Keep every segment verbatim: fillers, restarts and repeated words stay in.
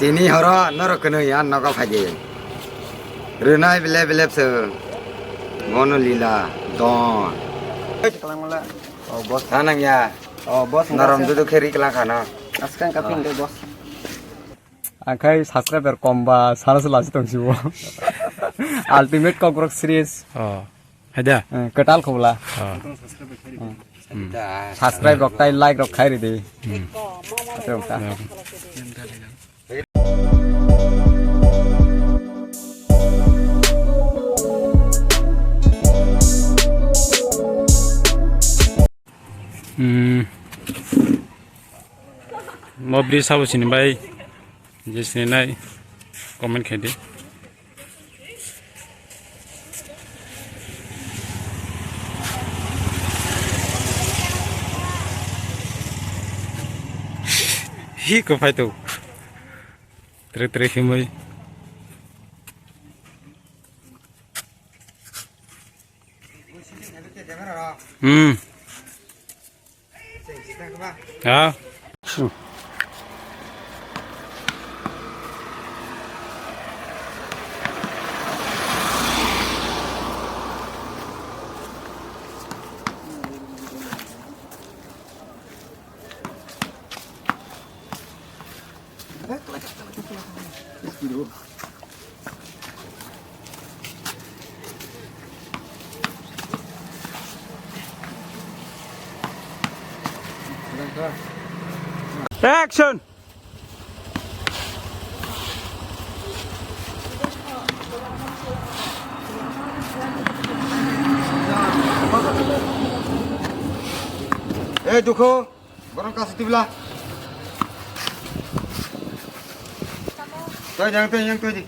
Ini horo norok kwnwi ang nogo phaidi. Rwnai belep belep se. Bono lila don. Kalangmala. Oh, boss. Thanang ya. Oh, boss. Norom dudu kheri kala khana. Askan kaping de, boss. Angkai subscriber kom ba sana se lasi tong sibo. Ultimate Kokborok series. Oh. Haida. Eh, kwtal khobla. Oh. Hmm. Subscribe rok tai like rok khai ridi. Hmm. Ate rok ta. Hmm. Mo bri sabo sini bai. Je sini nai comment khai di. Hi ko phai to. Tre tre himoi. Hmm. Ha. Action! Hey, Dukhu! Borok kasi tibla. Toi jang, toi jang, toi di.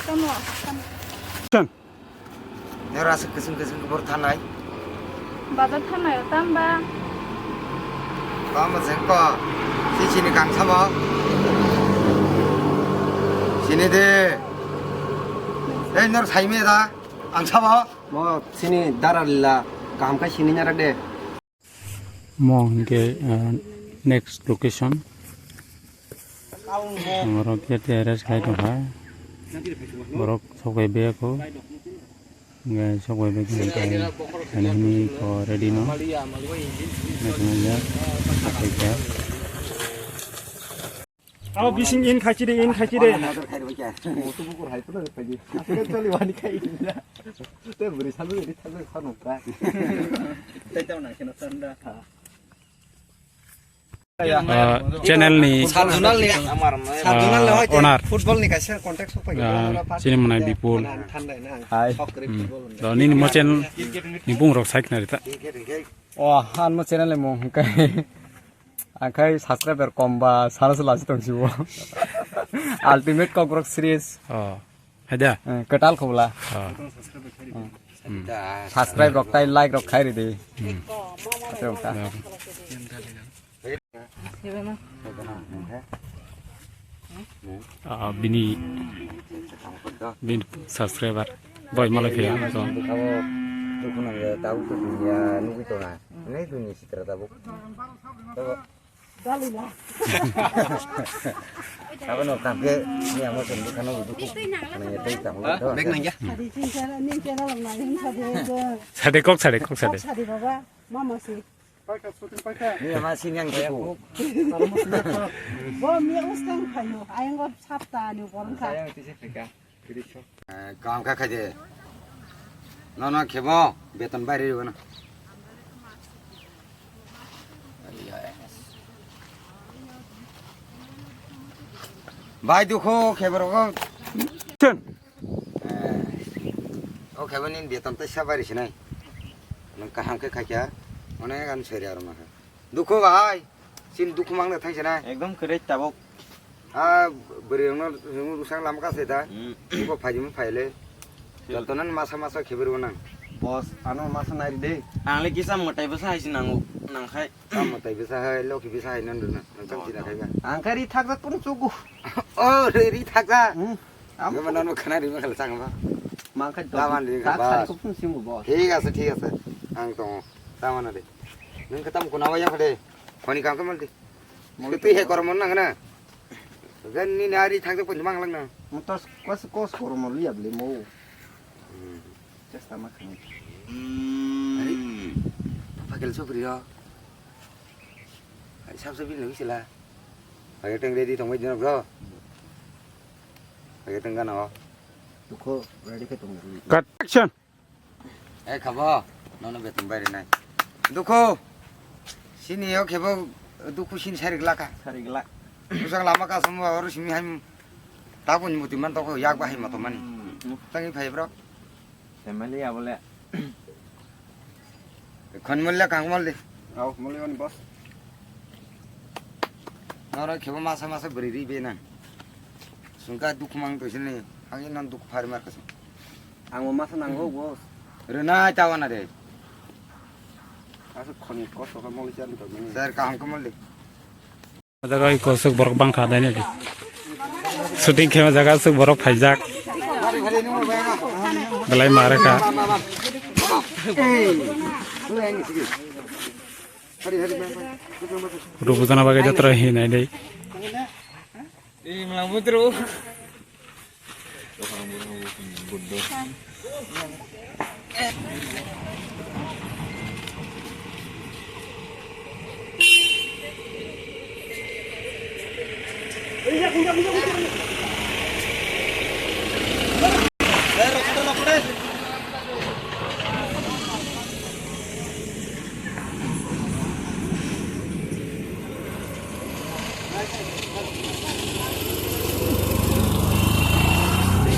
Tamo, tamo. Chan. Nera se kesung kesung kebor thanai. Bazar thanai o tamba. Tamba jengko. Si sini kang samo. Sini de. Ei nor saime da. Ang samo. Mo sini dara lila kaham khe sini nyarak de. Mo hingke, ah, next location. Ang oro khe terrace khai tongkha. Borok sokai biyakho. Hingke sokai biyakho hingke ani hini ko ready no. Naitongya. Akai kha. Abo bising in khachi de, in khachi de. Motor khai rwkya. Motor bukur hai phano rwkya. Aswk choli wani khai inda. Te bwrwi salu ini thalu khano ka. Tei tamo nang kheno sanda. Ah, channel ni, Sub zonal ni, sub zonal ni ah, hoite owner. Football ni kaisa contact sok pai. Ah, chini mwnai Bipul. Thanda na. Hai. Sok kri football. Do nini mo channel ni bung rok saik na rita. O, han mo channel ni mung kai. Angkai subscriber kom ba sana se lasi tong sibo. Ultimate Kokborok series. Oh. Haida. Eh, kwtal khobla. Oh. Hmm. Subscribe rok tai like rok khai ridi. Hmm. Ate rok ta. Ah, bini, bini subscriber. Boy malai phiya. Dukhu nang ya, tau tu dunia nugui tona. Ini dunia sitra tabuk. Abo no tangke ni amo sen bukano dukhu. Nang ya tei tamo. Bek nang ya. Sade kok sade kok sade. Sade baba, mama si. Ni ama sini ang dukhu. Bo mi uskang phayo, ayang go sapta ni borong kha. Ayang tisi phika. Eh, kaham kha khaide. Nono khebo beton bai rw na. Bai dukhu khebo rogo. Chun. Eh, o khebo ni beton tai sa bai rw sinai. Nang kaham khe khaikha. Onek an seri aro ma. Dukhu bai. Sin dukhu mang na thang sinai. Ekdom kwrwi tabuk. Ah, bwrwi rokno rwng rwsang lama kase da. Hmm. Bo phaidi mo phaile. Jotono masa masa khibir bo nang. Boss, ano masa nai de. Ang le kisa mwtai bwsa hai si nango, nang khai. Tamo tai bwsa hai, loki bwsa hai nang rwna. Nang tang sida khai ba. Ang khai ri thak jak pun chugu. Oh, ri, ri thak jak. Hmm. Ang ma nang khana ri ma khala chang ba. Ma khai. Laman ri ba. Thak sari ko pun sing bo, boss. Thik ase, thik ase. Ang tong. Tamo na de. Nang katam kuna waya khade. Khoni kam kamal di. Moli twi he korom nang na. Gan ni nari thang pun mang lang na. Mutas kos kos korom liya beli mau. Chesta ma khani. Ari. Pakel sopri ro. Ari sab sab bil nang sila. Pakel teng ready tong bai dina bro. Pakel teng gana o. Dukho ready khe tong. Cut. Action. Eh, khabo, nono beton bai rinai. Dukhu, sini yo khebo dukhu sini sarik laka. Sarik lak. Usang lama kasam wa oru simi haim. Tabun muti man toko yak bahai mato mani. Hmm. Tangi phai bro. Family abole. Khon mulle kang mulle. Au, mulle on boss. Noro khebo masa masa beri ri be nang. Sungka dukhu mang to sini. Hangi non dukhu phari mar kasam. Ang bo masa nango, boss. Rwnai tawana de. Asa khoni kosto khe moli chan to mani. Sir, kaham khe moli. O jaga o kosok borok bangkha dai nai. Shooting khe o jaga aswk borok phaijak. Belai ma rwkha. Rubujana bagwi jatra hinai dai. Ei, malang butro.